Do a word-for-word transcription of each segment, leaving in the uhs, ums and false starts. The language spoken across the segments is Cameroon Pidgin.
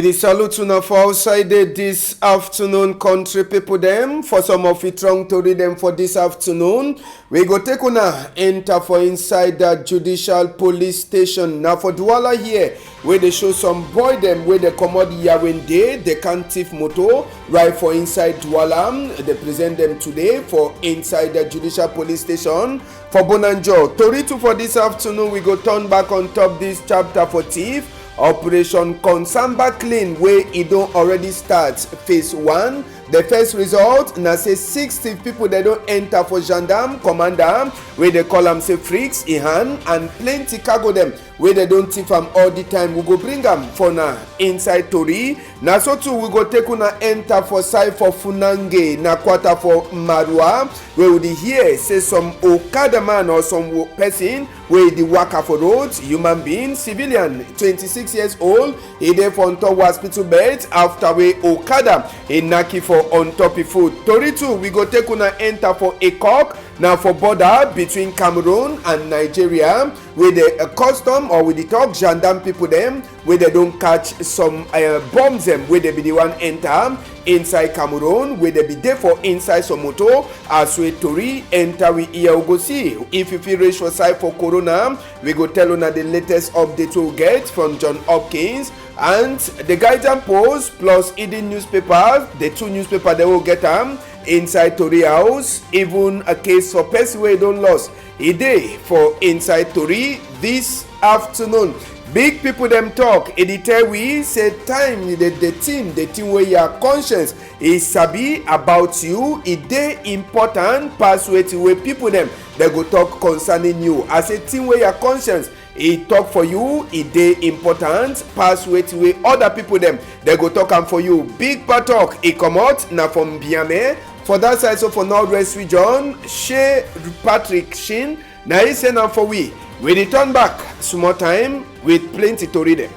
We dey salute una for outside there this afternoon, country people dem. For some of the strong tori dem for this afternoon, we go take una enter for inside the judicial police station. Now for Douala here, where they show some boy dem where they comot Yawende, they can thief motor right for inside Douala. They present them today for inside the judicial police station for Bonanjo. Tori two for this afternoon, we go turn back on top this chapter for thief. Operation Konsamba Clean wey e don already start phase one. The first result na say sixty people dem don enter for gendarme commander wey dey call am say Freaks e hand and plenty cargo dem wey dem don thief am all the time. We go bring am for na inside tori. Na so too we go take una enter for side for Funange, na quarter for Marua, wey we dey hear say some okada man or some wo-, person wey dey waka for road, human being, civilian, twenty-six years old, e dey for on top hospital bed after wey okada e knack e for on top e foot. Tori two, we go take una enter for Ekok, na for border between Cameroon and Nigeria, wey the, uh, custom or we dey talk gendarme people dem, wey dem don catch some, uh, bombs dem wey dem be the one enter inside Cameroon, wey dem be dey for inside some motor. As we tori enter we ear, we go see if you fit reach for side for Corona. We go tell una the latest update we get from John Hopkins and the Guardian Post plus Eden newspaper, the two newspaper dem we get am inside tori house. Even a case for person wey don lost, e dey for inside tori this afternoon. Big people dem talk, e dey tell we say time e dey the thing, the thing wey your conscience e sabi about you, e dey important pass wetin wey people dem dey go talk concerning you. I say thing wey your conscience e talk for you, e dey important pass wetin wey other people dem dey go talk am for you. Big pa talk e comot na from Biame for that side, so for Northwest region, Shey Patrick Shin, na e send am for we. We dey turn back small time with plenty tori dem.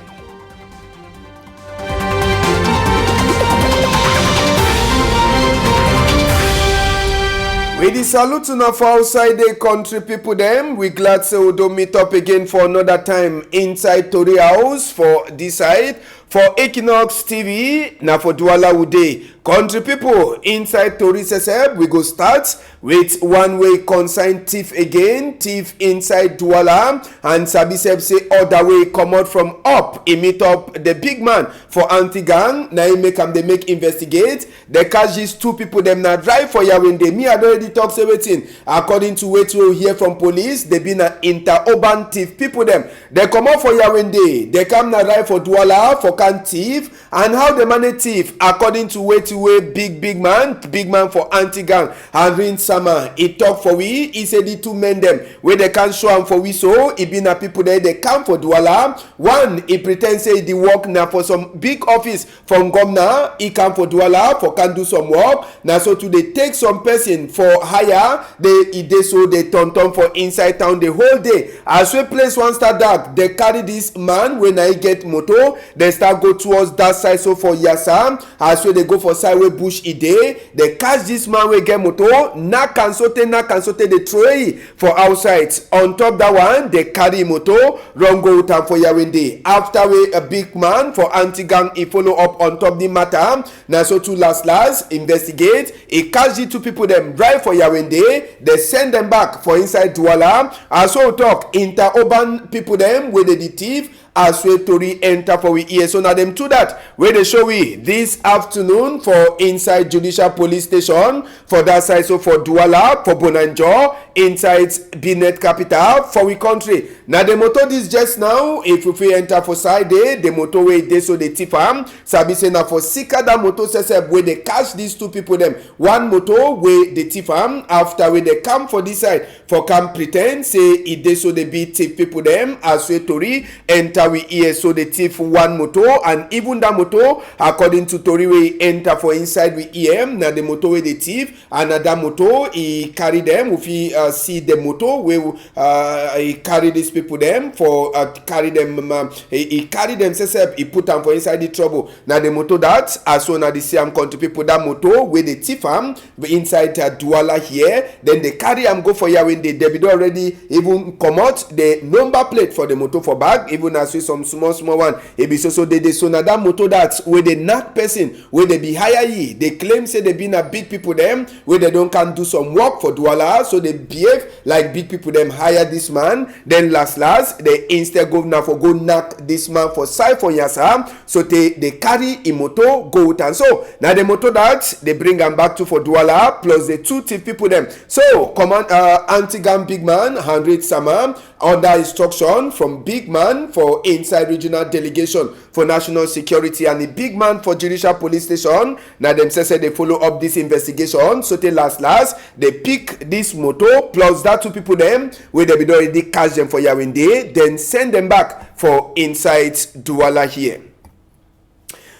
We dey salute una for outside the country people dem. We glad say we don meet up again for another time inside Tori House for this side. For Equinox T V, na for Douala we dey. Country people, inside tori sesep, we go start with one wey concern thief again. Thief inside Douala, and sabi sef say other wey comot from up, e meet up the big man for anti-gang, na e make am dey make investigate. They catch these two people dem na drive for Yawende. Me, I don already talk say wetin, according to wetin we hear from police, they be na interurban thief people dem. They comot for Yawende, they come na drive for Douala for can thief. And how they manage thief, according to wetin wey big big man, big man for anti-gang, Henry Nsama, e talk for we. E say the two men dem wey they can show am for we, so e be na people dem dey come for Douala. One, e pretend say e dey work na for some big office for Ngomna. E come for Douala for can do some work. Na so too they take some person for hire. They, e dey so they turn turn for inside town the whole day. As wey place wan start dark, they carry this man wey na e get motor. They start go towards that side so for Yasa. As wey they go for side wey bush e dey, they catch this man wey get motor, knack am sotey, knack am sotey, they throw e for outside. On top that one, they carry e motor, run go with am for Yawende. After wey a big man for anti-gang, e follow up on top the matter. Na so too last last, investigate, e catch the two people dem drive for Yawende, they send them back for inside Douala. As we talk, interurban people dem wey dey the thief, as wey tori enter for we ear. So na dem two that wey dey show we this afternoon for inside Judicial Police Station for that side, so for Douala, for Bonanjo, inside Benin capital for we country. Na the motor this just now, if we fit enter for side dey, the motor wey dey so they thief am. Sabi say na for sika that motor sesep wey they catch these two people dem. One motor wey they thief am, after wey they come for this side for come pretend say e dey so they be thief people dem. As wey tori enter we ear, so they thief one motor, and even that motor, according to tori wey enter for inside we ear, na the motor wey they thief, another motor e carry them. We fit, uh, uh, see the motor wey, uh, e carry these people dem for, uh, carry dem, um, um, e, e carry dem sef, e put am for inside the trouble. Na the motor that, as una dey see am, country people, that motor wey dey thief am inside, uh, Douala here, then dey carry am go for Yaoundé. Dem be don already even comot the number plate for the motor for back, even as we some small small one. E be so so dey dey. So na that motor that wey dey knack person, wey dey be hire yi. Dey claim say dey be na big people dem wey dey don come do some work for Douala, so dey behave like big people dem hire this man. Then last last, dey instead governor for go knack this man for side for Yasa, so dey dey carry e motor go with am. So na the motor that dey bring am back to for Douala, plus the two thief people dem. So command, uh, anti-gang big man Henry Sama, under instruction from big man for inside regional delegation for national security and the big man for judicial police station. Na dem say say dey follow up this investigation. So tey last last, dey pick this motor plus that two people dem wey dey be don already catch dem for Yaoundé, then send dem back for inside Douala here.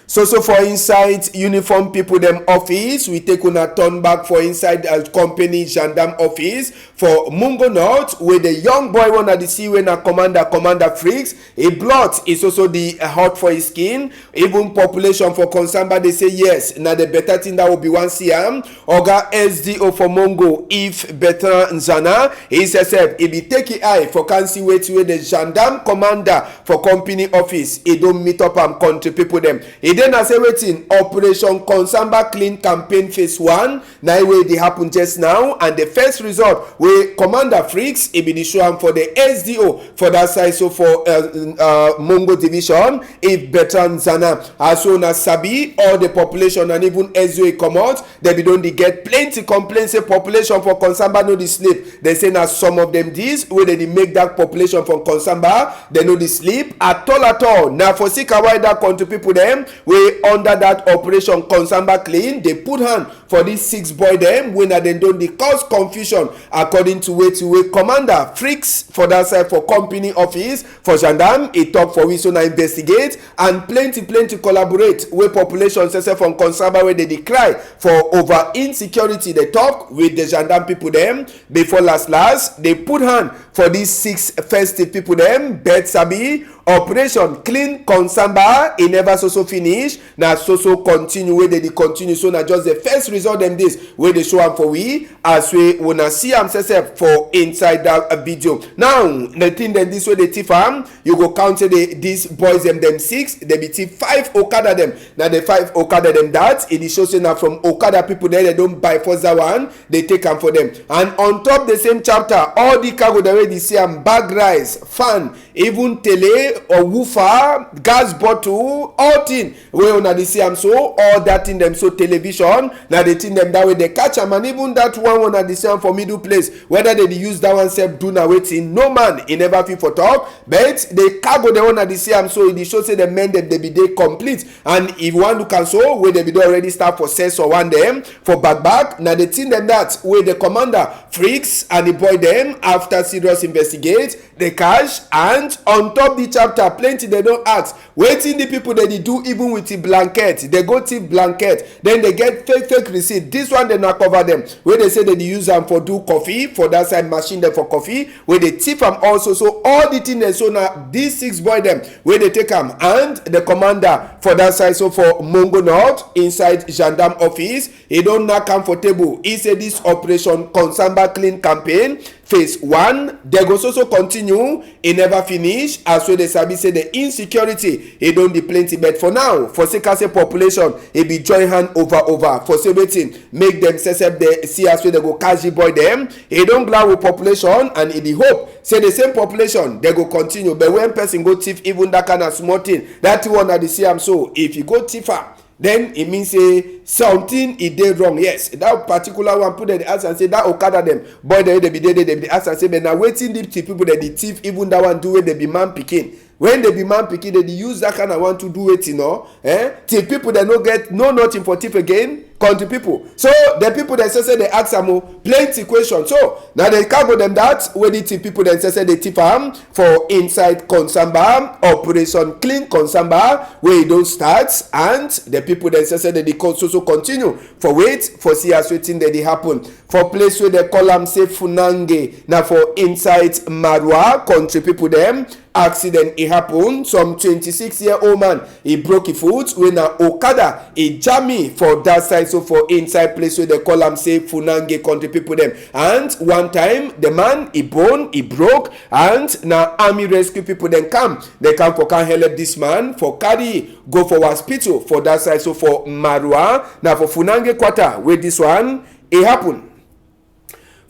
So so for inside uniform people dem office, we take una turn back for inside, uh, company gendarme office for Mungo North, wey the young boy wey una dey see wey na commander, Commander Freaks, e blood is also the, uh, hot for his skin. Even population for Nkongsamba dey say yes, na the better thing that we be wan see am. Oga S D O for Mungo, Yves Bertrand Nzana, he say sef, e be take e eye for can see wetin wey the gendarme commander for company office, e don meet up am, country people dem. E dey na say wetin Operation Nkongsamba Clean Campaign Phase One, na e wey dey happen just now, and the first result wey Commander Freaks, e be dey show am for the S D O for that side, so for, uh, uh, Mungo Division, Yves Bertrand Nzana. As una sabi, all the population and even S D O e comot, dem be don dey get plenty complaints say population for Nkongsamba no dey sleep. Dem say na some of dem this wey dem dey make that population for Nkongsamba, dem no dey sleep at all at all. Na for see ka why that country people dem wey under that Operation Nkongsamba Clean dey put hand for these six boy dem wey na dem don dey cause confusion, according to wetin wey Commander Freaks for that side for company office for gendarme, e talk for we. So na investigate and plenty plenty collaborate wey population sef sef for Nkongsamba wey dem dey cry for over insecurity, dey talk with the gendarme people dem. Before last last, dey put hand for these six festive people dem. But sabi, Operation Clean Nkongsamba, e never so so finish. Na so so continue wey dem dey continue. So na just the first result dem this wey dey show am for we, as wey una see am sef sef for inside that, uh, video. Now the thing dem this wey dey thief am, you go count say the, these boys dem, dem six, dem be thief five okada dem. Na the five okada dem that, e dey show say na from okada people dem, dem don buy first that one, dey take am for dem. And on top the same chapter, all the cargo dem wey dey see am, bag rice, fan, even tele or woofer, gas bottle, all thing wey una dey see am so, all that thing dem so, television, na the thing dem that wey dey catch am. And even that one wey una dey see am for middle place, whether dem dey use that one sef do na wetin, no man e never fit for talk. But the cargo dem wey una dey see am so, e dey show say the men dem, dem be dey complete. And if you wan look am so, wey dem be don already start for sell some one dem for back back, na the thing dem that wey the commander Freaks and the boy dem, after serious investigate, dey catch. And on top the chapter, plenty dem don ask wetin the people dem dey do even with the blanket. Dem go thief blanket, then dem get fake fake receipt. This one dem na cover dem wey dem say dem dey use am for do coffee for that side, machine dem for coffee wey dem thief am also. So all the thing dem so, na these six boy dem wey dey take am, and the commander for that side, so for Mungo North, inside gendarme office, e don knack am for table. E say this Operation Nkongsamba Clean Campaign Phase One, dem go so so continue, e never finish. As wey dem sabi say the insecurity, e don dey plenty, but for now, for sake say population, e be join hand over over for say wetin, make dem sef sef dey see as wey dem go catch the boy dem. E don glad with population, and e dey hope say the same population dem go continue. But when person go thief even that kind of small thing, that thing wey una dey see am so, if you go thief am, then e mean say something e dey wrong. Yes, that particular one, put dem dey ask am say that okada dem, boy dem wey dem be dey dey, dem be dey ask am say, but na wetin the thief people dem dey thief, even that one do wey dem be man pikin. When dem be man pikin, dem dey use that kind of one to do wetin, no? Eh? Thief people dem no get no nothing for thief again. Country people. So the people dem say say dey ask am o plenty question. So na the cargo dem that wey the thief people dem say say dey thief am for inside Konsamba, Operation Clean Konsamba, wey e don start, and the people dem say say dey dey con-, so so continue for wait for see as wetin dey dey happen for place wey dey call am say Funange, na for inside Marua. Country people dem, accident e happen. Some twenty-six year old man e broke e foot wey na okada e jam e for that side, so for inside place wey dey call am say Funange, country people dem. And one time the man e bone e broke, and na army rescue people dem come, dey come for come help this man for carry go for hospital for that side, so for Marua. Na for Funange quarter wey this one e happen.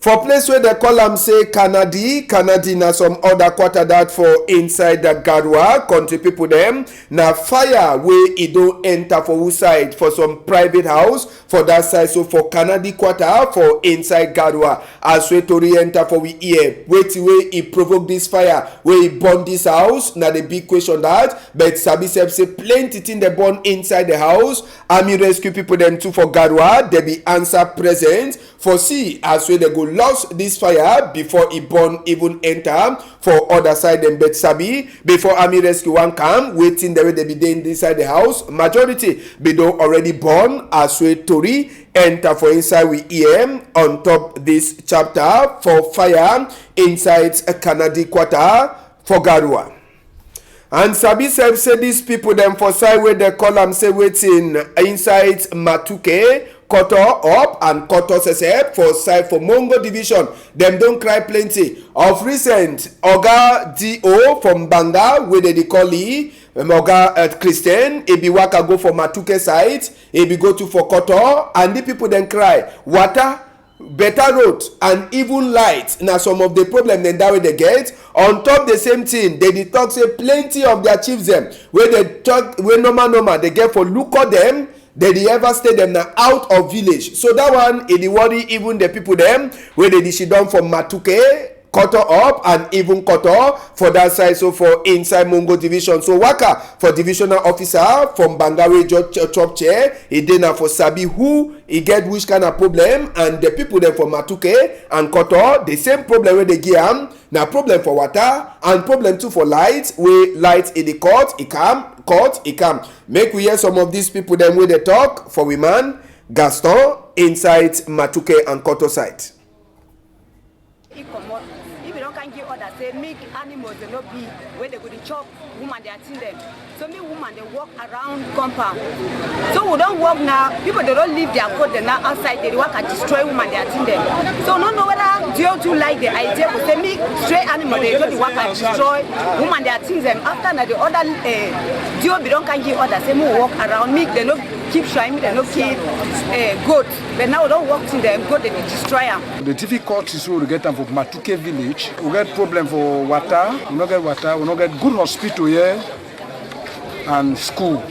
For place wey dey call am say Kanadi, Kanadi na some other quarter that for inside the Garua, country people dem. Na fire wey e don enter for who side for some private house for that side, so for Kanadi quarter for inside Garua. As wey tori enter for we ear, wetin wey e provoke this fire wey e burn this house na the big question that, but sabi sef say plenty thing dey burn inside the house. Army rescue people dem too for Garua, dey be answer present for see as wey dey go loss this fire before e burn even enter for other side dem. But sabi, before army rescue wan come, wetin dey wey dey be dey inside the house, majority be don already burn, as wey tori enter for inside we ear on top this chapter for fire inside Kanadi quarter for Garua. And sabi sef say these people dem for side wey dey call am say wetin inside Matuke, Koto up and Koto sesep for side for Mongo division, dem don cry plenty. Of recent, Oga D O from Banga wey dey dey call e, um, Oga, uh, Christian, e be waka go for Matuke side, e be go to for Koto, and the people dem cry water, better road and even light na some of the problem dem that wey dey get. On top the same thing, dey dey talk say plenty of their chiefs dem wey dey talk wey normal normal dey get for look up dem, dey dey ever stay dem na out of village. So that one e dey worry even the people dem wey dey dey sit down for Matuke, Koto up and even Koto for that side, so for inside Mongo division. So waka for divisional officer from Banga wey just ch-, chop chair, e dey na for sabi who e get which kind of problem, and the people dem for Matuke and Koto, the same problem wey dey give am na problem for water and problem too for light, wey light e dey cut e come, cut e come. Make we hear some of these people dem wey dey talk for we man Gaston inside Matuke and Koto side. E comot. If you don come give order say make animals dey no be wey dey go dey chop woman their thing dem. So make woman dey walk around compound. So we don walk now, people dey don leave their coat dem now outside, dey dey waka destroy woman their thing dem. So we no know whether D O too like the idea for say make stray animal dey go dey waka destroy woman their things dem. After na the other, eh, D O be don come give order say make we walk around, make dem no keep shrine, make dem no keep, eh, goat. But now we don walk thing dem, goat dey dey destroy am. The difficulties wey we get am for Matuke village, we get problem for water, we no get water, we no get good hospital here and school.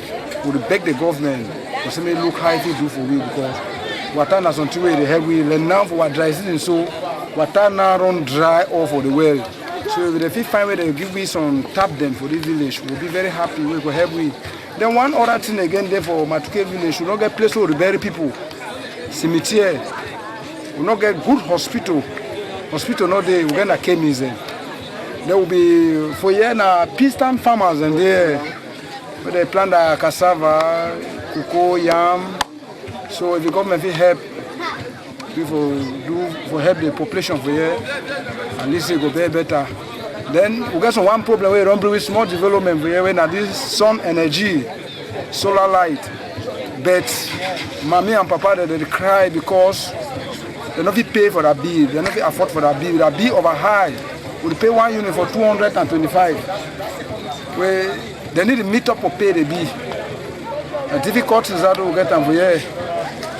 We dey beg the government for say make look how e fit do for we, because water na something wey dey help we. Like now for our dry season, so water now run dry all for the well. So if dem fit find way dem give we some tap dem for this village, we be very happy. We go help we. Then one other thing again dey for Matuke village, we no get place wey we bury people. Cimetière. We no get good hospital. Hospital no dey, we get na chemist dem. There will be for here na peacetime farmers dem dey. Wey dey plant their cassava, cocoa, yam. So if the government fit help, we for do for help the population for here, at least e go be better. Then we get some one problem wey don bring we small development for here, wey na this sun energy, solar light. But mami and papa dem dey cry because dem no fit pay for that bill, dem no fit afford for that bill. That bill over high. We dey pay one unit for two hundred and twenty-five. Wey dem need to meet up for pay the bill. The difficulties that we get am for here.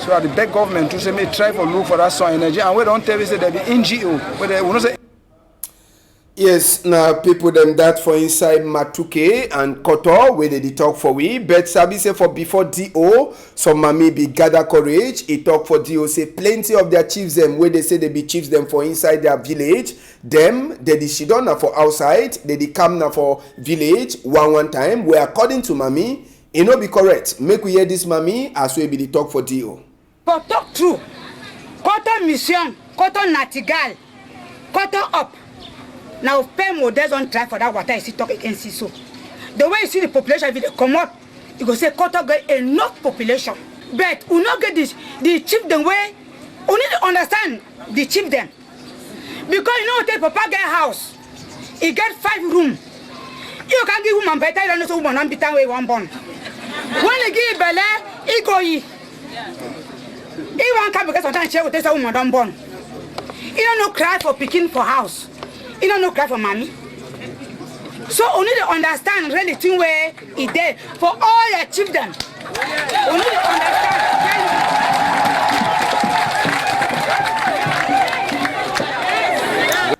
So I dey beg government to say make try for look for that sun energy. And we don tell we say there be N G O. Wey dey, we no say Yes, na people dem that for inside Matuke and Koto wey dey dey talk for we. But sabi say for before D O, some mami be gather courage. E talk for D O say plenty of their chiefs dem wey dey say dey be chiefs dem for inside their village, dem dey dey sit down na for outside, dey dey come na for village one one time. Wey according to mami, e no be correct. Make we hear this mami as wey be dey talk for D O. For talk true, Koto Mission, Koto Natigal, Koto up. Now Père Modèle don try for that water you see talk against it so. The way you see the population, if you dey comot, you go say Koto get enough population. But we no get this, the chief dem wey, we need to understand the chief dem. Because you know, tey papa get house, e get five room. You can give woman better, you don't know so woman don beat am wey e wan born. When e give belle, e go e. E wan come because sometimes she go tell say woman don born. E no no cry for pikin for house. E no no cry for mommy. So we need to understand really thing wey e dey for all your chief dem. We need to understand.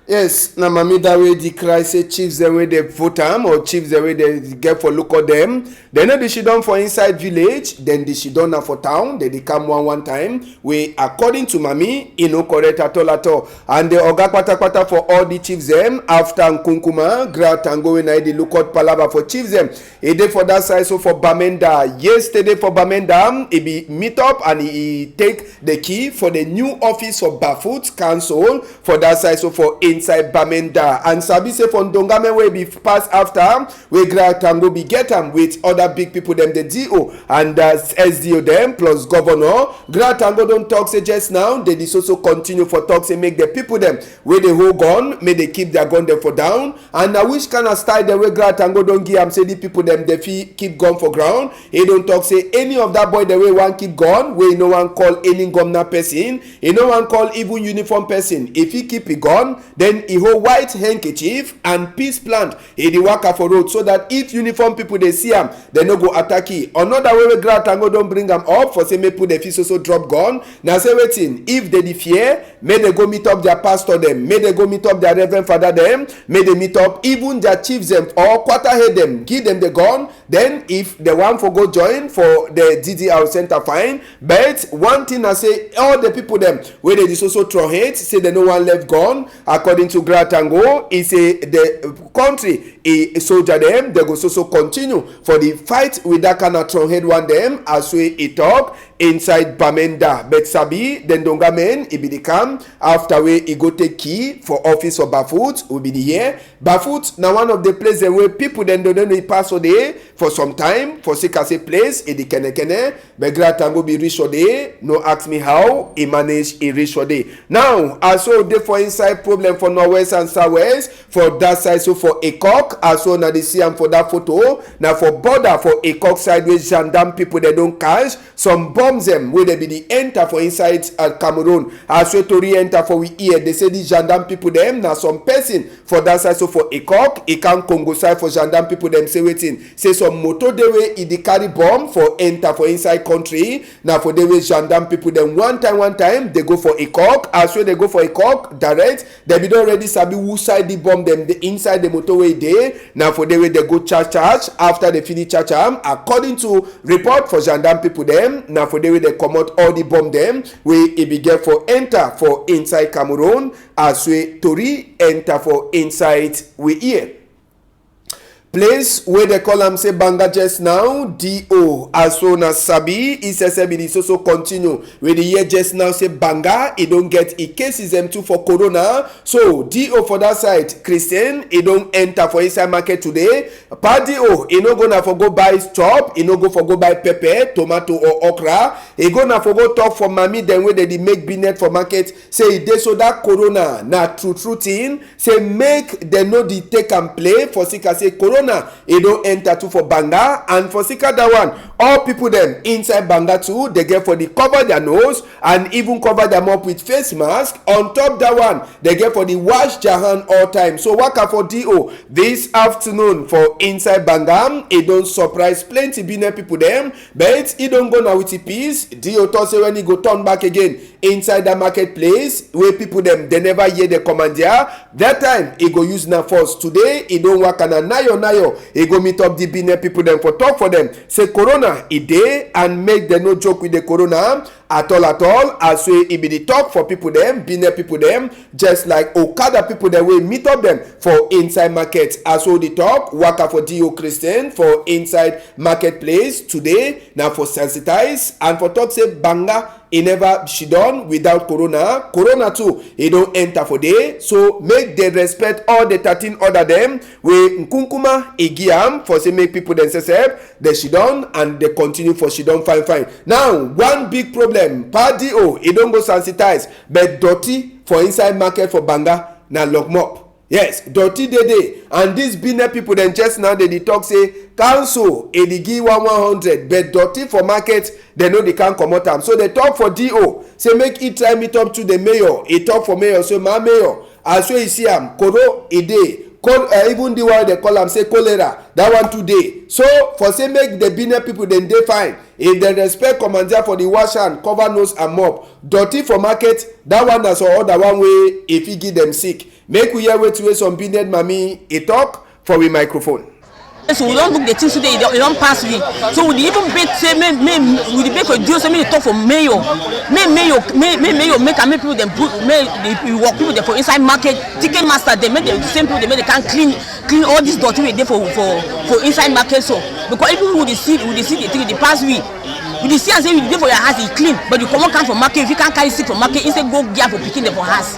Yes, na mami that wey dey cry say chiefs dem wey dey vote am or chiefs dem wey dey get for look at dem. Dem no dey sidon for inside village, dem dey sidon na for town, dem dey come one one time. Wey according to mami, e no correct at all at all. And the oga kpatakpata for all the chiefs dem, after Nkunkuma, Gra Tango wey na e dey look out palava for chiefs dem, e dey for that side so for Bamenda. Yesterday for Bamenda, e be meet up and e take the key for the new office for Bafut Council for that side so for inside Bamenda. And sabi say for Ndongame wey be pass after, wey Gra Tango be get am with other big people dem, the D O and uh, S D O dem plus governor. Gra Tango don talk say just now, dem dey so so continue for talk say make the people dem wey dey hold gun, make dem keep their gun dem for down. And na which kind of style dem wey Gra Tango don give am say the people dem dey fit keep gun for ground. E don talk say any of that boy dem wey wan keep gun, wey e no wan call any governor person, e no wan call even uniform person, if e keep e gun, then e hold white handkerchief and peace plant, e dey waka for road so that if uniform people dey see am, dem no go attack e. Another way wey Gra Tango don bring am up for say make people dem fit so so drop gun, na say wetin, if dem dey fear, make dem go meet up their pastor dem, make dem go meet up their reverend father dem, make dem meet up even their chiefs dem or quarter head dem, give dem the gun. Then if dem wan for go join for the D D R center, fine. But one thing na say all the people dem wey dey dey so so throw hate say dem no wan left gun. According to Gra Tango, e say the country, e soldier dem, dem go so so continue for the fight with that kind of throw hate one dem, as wey e talk inside Bamenda. But sabi, the Ndonga men, e be the come after wey e go take key for office for Bafut, we be the year. Bafut na one of the place dem wey people dem don dey pass all day for some time for sake as a place e dey kene kene. But Gra Tango be reach all day. No ask me how e manage e reach all day. Now, as so dey for inside problem for Northwest and Southwest for that side. So for Ekok, as so na dey see am for that photo, na for border for Ekok side wey gendarme people dem don catch some bombs dem wey dem be dey enter for inside uh, Cameroon. As wey tori enter for we ear, dey say the gendarme people dem na some person for that side so for Ekok, e come Congo side for gendarme people dem say wetin? Say some motor dey wey e dey carry bomb for enter for inside country. Na for dey wey gendarme people dem one time one time dey go for Ekok. As wey dey go for Ekok direct, dem be don already sabi who side the bomb dem dey inside the motor wey e dey. Na for dey wey dey go charge charge. After dey finish charge am, according to report for gendarme people dem, na for dey wey dey comot all the bomb dem wey e be get for enter for inside Cameroon. As wey tori enter for inside we ear. Place wey dey call am say Banga just now, D O. As so na sabi, E S S be dey so so continue. We dey hear just now say Banga, e don get e cases dem too for corona. So D O for that side, Christian, e don enter for inside market today. Pa D O, e no go na for go buy chop, e no go for go buy pepper, tomato or okra. E go na for go talk for mami dem wey dey dey make binet for market. Say e dey so that corona na true true thing. Say make dem no dey take am play for sake as say corona e don enter too for Banga, and for sake that one, all people dem inside Banga too dey get for dey cover their nose and even cover them up with face mask. On top that one, dey get for dey wash their hand all time. So waka for D O this afternoon for inside Banga, e don surprise plenty business people dem, but e don go na with e peace. D O talk say when e go turn back again, inside that marketplace wey people dem dey never hear the commandia. That time e go use na force. Today e don waka na nayo nayo. E go meet up the business people dem for talk for them. Say corona e dey and make dem no joke with the corona. at all at all, as wey e be the talk for people dem, business people dem, just like okada people dem wey meet up dem for inside market. As wey the talk waka for D O Christian for inside marketplace today, na for sensitize and for talk say banga e never shidon without corona. Corona too, e don enter for there. So make dem respect all the thirteen order dem wey Nkunkuma e give am for say make people dem sef dem shidon and dem continue for shidon fine fine. Now, one big problem, pa D O, e don go sensitize, but dirty for inside market for banga na lock mop. Yes, dirty dey dey, and these business people dem just now dey dey talk say council e dey give one one hundred, but dirty for market dem no dey can comot am. So dem talk for D O say make e try meet up to the mayor. E talk for mayor say, "Ma mayor, as wey you see am, koro e dey, col- uh, even the one dem call am say cholera, that one too dey. So for say make the business people dem dey fine, if dem respect commandia for the wash hand, cover nose and mop, dirty for market, that one na some other one wey e fit give dem sick." Make we hear wetin wey some business mami e talk for we microphone. So we don look the thing today, e don, e don pass we. So we dey even beg say, make, make, we dey beg for D O say make e talk for mayor, make mayor, make, make mayor make am, make people dem put, make the work people dem for inside market, ticket master dem, make the same people dem, make dem can clean, clean all this dirty wey dey for, for, for inside market. So because even we dey see, we dey see the thing dey pass we. We dey see am say you dey for your house, e clean, but you comot come for market, you fit come carry sick for market, instead go give am for pikin dem for house.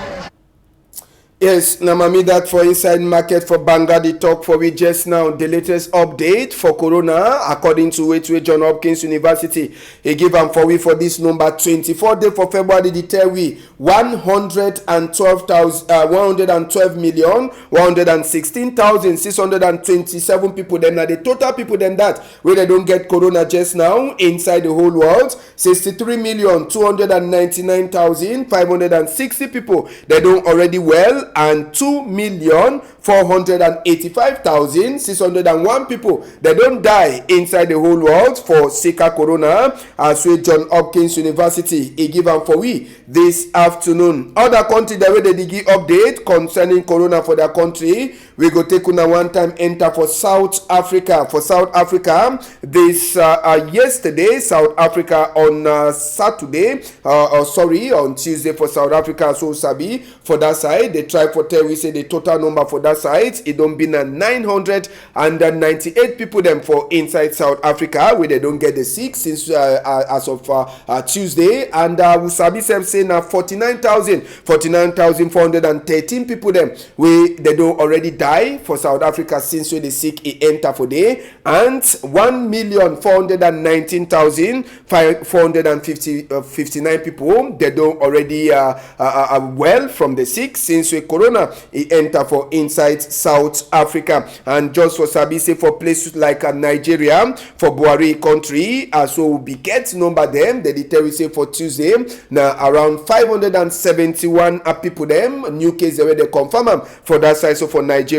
Yes, na mami that for inside market for banga dey talk for we just now. The latest update for corona, according to wetin wey John Hopkins University e give am for we for this number twenty-four day for February, dey tell we one hundred and twelve thousand, uh, one hundred and twelve million, one hundred and sixteen thousand, six hundred and twenty-seven people dem na the total people dem that wey dem don get corona just now inside the whole world. Sixty-three million, two hundred and ninety-nine thousand, five hundred and sixty people dem don already well, and two million, four hundred and eighty-five thousand, six hundred and one people dem don die inside the whole world for sake of corona, as wey John Hopkins University e give am for we this afternoon. Other country dem wey dem dey give update concerning corona for their country, we go take una one time enter for South Africa. For South Africa, this, uh, uh, yesterday, South Africa on, uh, Saturday, uh, or sorry, on Tuesday for South Africa, so sabi for that side, dem try for tell we say the total number for that side, e don be na nine hundred and ninety-eight people dem for inside South Africa wey dem don get the sick since, uh, uh, as of, uh, uh, Tuesday, and, uh, we sabi sef say na forty-nine thousand, forty-nine thousand four hundred and thirteen people dem wey dem don already die for South Africa since wey the sick e enter for there, and one million four hundred and nineteen thousand four hundred and fifty, uh, fifty-nine people dem don already, uh, uh, uh, uh, well from the sick since wey corona e enter for inside South Africa. And just for sabi say for places like, uh, Nigeria, for Buhari country, as wey we be get number dem, dem dey tell we say for Tuesday na around five hundred and seventy-one, uh, people dem, new case dem wey dem confirm am for that side. So for Nigeria,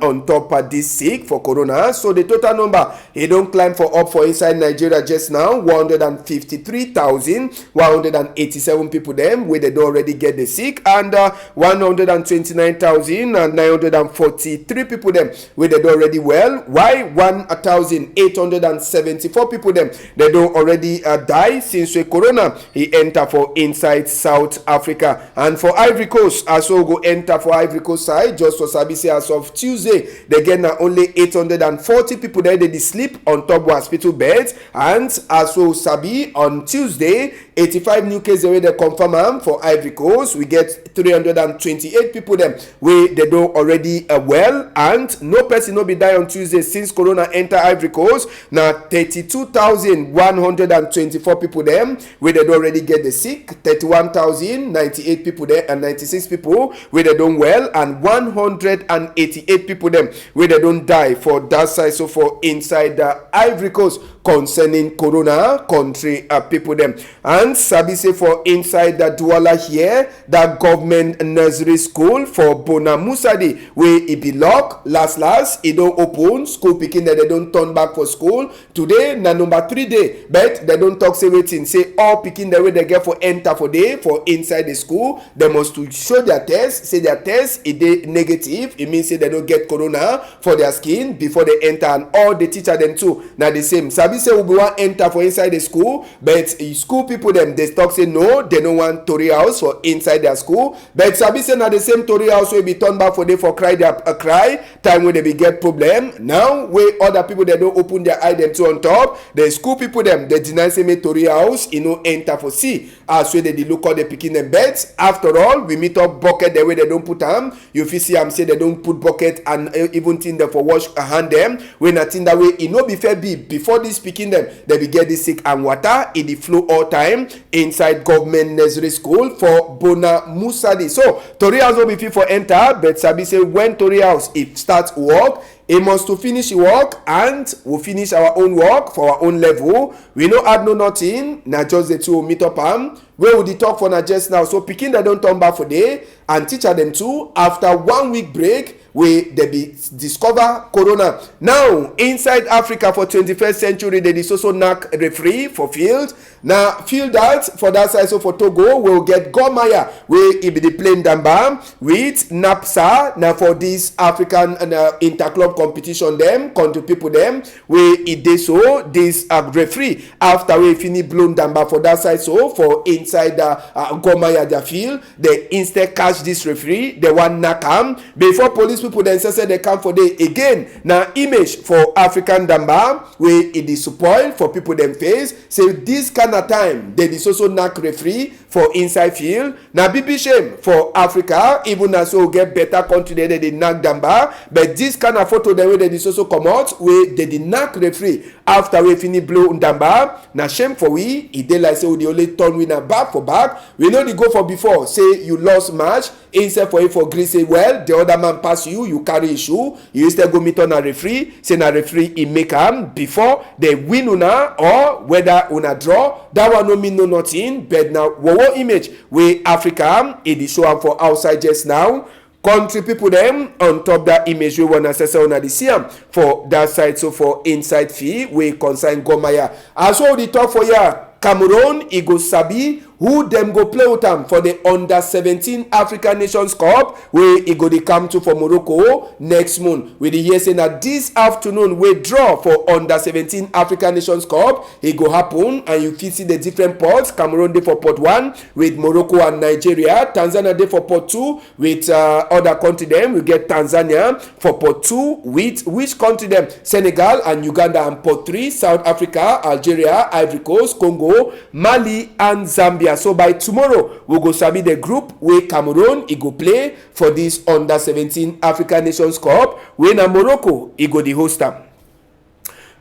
on top of this sick for corona, so the total number e don climb for up for inside Nigeria just now, one hundred and fifty-three thousand one hundred and eighty-seven people dem wey dem don already get the sick, and, uh, one hundred and twenty-nine thousand nine hundred and forty-three people dem wey dem don already well, while one thousand eight hundred and seventy-four people dem dem don already, uh, die since wey corona e enter for inside South Africa. And for Ivory Coast, as wey we go enter for Ivory Coast side, just for sabi say as of Tuesday, dem get na only eight hundred and forty people dem dey dey sleep on top hospital beds. And as wey we sabi, on Tuesday, eighty-five new cases wey dem confirm am for Ivory Coast. We get three hundred and twenty-eight people dem wey dem don already, uh, well, and no person no be die on Tuesday since corona enter Ivory Coast. Na thirty-two thousand one hundred and twenty-four people dem wey dem don already get the sick, thirty-one thousand ninety-eight people dem and ninety-six people wey dem don well, and one hundred and eighty-eight people dem wey dem don die for that side. So for inside the Ivory Coast concerning corona country, uh, people dem. And sabi say for inside the Douala here, that government nursery school for Bonne-à-Moussaidi wey e be lock, last last e don open, school pikin dem dem don turn back for school. Today na number three day, but dem don talk say wetin, say all pikin dem wey dem get for enter for there for inside the school, dem must to show their test, say their test e dey negative, e mean say dem no get corona for their skin before dem enter, and all the teacher dem too na the same. Sabi Be say we be wan enter for inside the school, but school people dem dey talk say no, they no want tori house for inside their school. But sabi say na the same tori house wey be turn back for dey for cry their uh, cry time wey they be get problem. Now wey other people dem don open their eye dem too on top, the school people dem dey deny say make tori house e no enter for see as wey they dey look all the pikin dem. But after all, we meet up bucket dem wey they don put am. You fit see am say they don put bucket and uh, even thing dem for wash hand dem. Wey na thing that wey e no be fair be before this pikin dem they be get this sick and water e dey flow all time inside government nursery school for Bona Musadi. So tori house no be fit for enter, but sabi say when tori house e start work, e must to finish e work and we finish our own work for our own level. We no add no nothing, na just the two we meet up am. Wey we dey talk for na just now. So pikin dem don turn back for dey and teacher dem too after one week break wey dem be discover corona. Now inside Africa for twenty-first century, they dey so so knack referee for field. Na field that for that side so for Togo wey we get Gor Mahia wey e be dey play ndamba with napsa na for this African uh, interclub competition dem, country people dem wey e dey so this uh, referee after wey e finish blow ndamba for that side so for inside uh, uh, Gor Mahia their field, they instead catch this referee, they wan knack am before police people dem say say they come for dey again. Na image for African ndamba wey e dey spoil for people dem face say this kind of time they dey so so knack referee for inside field. Na big big shame for Africa, even as we get better country dem dey dey knack ndamba, but this kind of photo dem wey dem dey so so comot wey dem dey knack referee after wey finish blow ndamba, na shame for we. E dey like say we dey only turn we na back for back. We no dey go for before say you lost match, instead for you for gree say well the other man pass you, you carry issue, you instead go meet on a referee say na referee e make am before they win una or whether una draw. That one no mean no nothing, but na wowo image wey Africa e dey show am for outside just now. Country people dem on top that image wey wanna say say una dey see am for that side so for inside fee wey concern Gor Mahia. As we dey talk for here, Cameroon e go sabi who dem go play with am for the under seventeen African Nations Cup wey e go dey come to for Morocco next month. We dey hear say na this afternoon wey draw for under seventeen African Nations Cup e go happen, and you fit see the different pots. Cameroon dey for pot one with Morocco and Nigeria. Tanzania dey for pot two with uh, other country dem. We get Tanzania for pot two with which country dem? Senegal and Uganda, and pot three South Africa, Algeria, Ivory Coast, Congo, Mali and Zambia. So by tomorrow we go sabi the group wey Cameroon e go play for this under seventeen African Nations Cup wey na Morocco e go dey host am.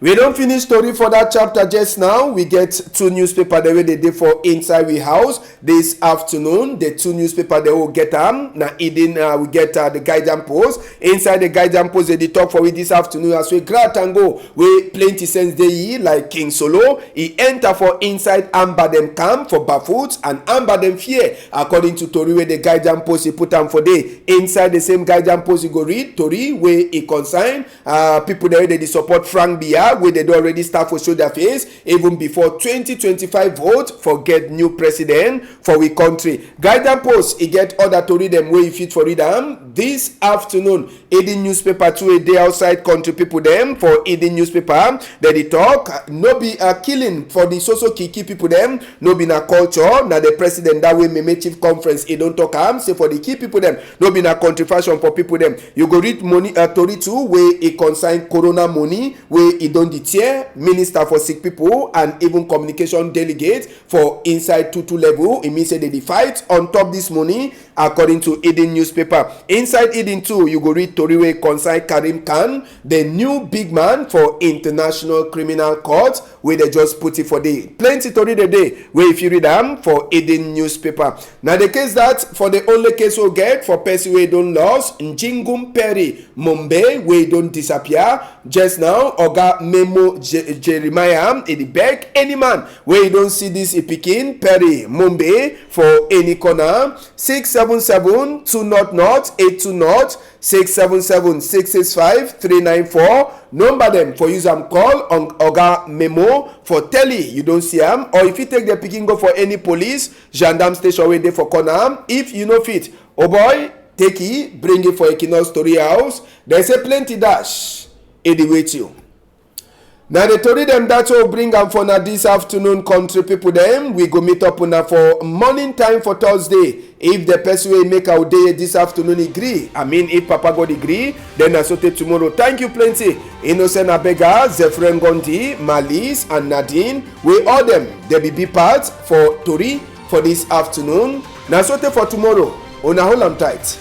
We don finish tori for that chapter just now. We get two newspaper dem wey dey dey for inside we house this afternoon. The two newspaper dem wey we get am na Eden, uh, we get uh, the Guardian Post. Inside the Guardian Post, they dey talk for we this afternoon as we Gra Tango wey plenty sense dey yi like King Solo. E enter for inside Amba dem camp for bafoot and Amba dem fear. According to tori wey the Guardian Post e put am for dey inside the same Guardian Post, you go read tori wey e concern uh, people dem wey dey dey support Frank Biya wey dey don already start for show their face even before twenty twenty-five vote for get new president for we country. Guardian Post e get other tori dem wey you fit for read am this afternoon. Eden newspaper too e dey outside country people dem for Eden newspaper. Dem dey talk no be a killing for the so so kiki people dem, no be na culture, na the president that wey Meme Chief Conference e don talk am say for the key people dem no be na country fashion for people dem. You go read money uh, tori too wey e concern corona money wey e don dey tear. Minister for sick people and even communication delegate for inside two two level, e mean say dem dey fight on top this money. According to Eden newspaper, inside Eden too you go read tori wey concern Karim Khan, the new big man for International Criminal Court wey dem just put it for dey. Plenty tori dey dey wey if you read am for Eden newspaper. Na the case that for the only case we get for person wey don lost, Njingum Perry Mombe wey don disappear. Just now, Oga Memo Je- Jeremiah e dey beg any man wey don see this e pikin Perry Mombe for any corner. Six seven seven two nought nought eight two nought, six seven seven six six five three nine four. Number dem for use am call on Oga Memo for telly you don see am, or if you take the pikin go for any police, gendarme station wey dey for corner. If you no fit, oh boy, take e bring e for Equinox Story House. Dem say plenty dash e dey wait you. Na the tori dem that will bring am for na this afternoon, country people dem. We go meet up una for morning time for Thursday. If the person wey make our day this afternoon e gree, I mean, if Papa God e gree, then na so take tomorrow. Thank you plenty. Innocent Abega, Zephyrin Gondi, Malis, and Nadine. We all dem, they be big part for tori for this afternoon. Na so take for tomorrow. Una hold am tight.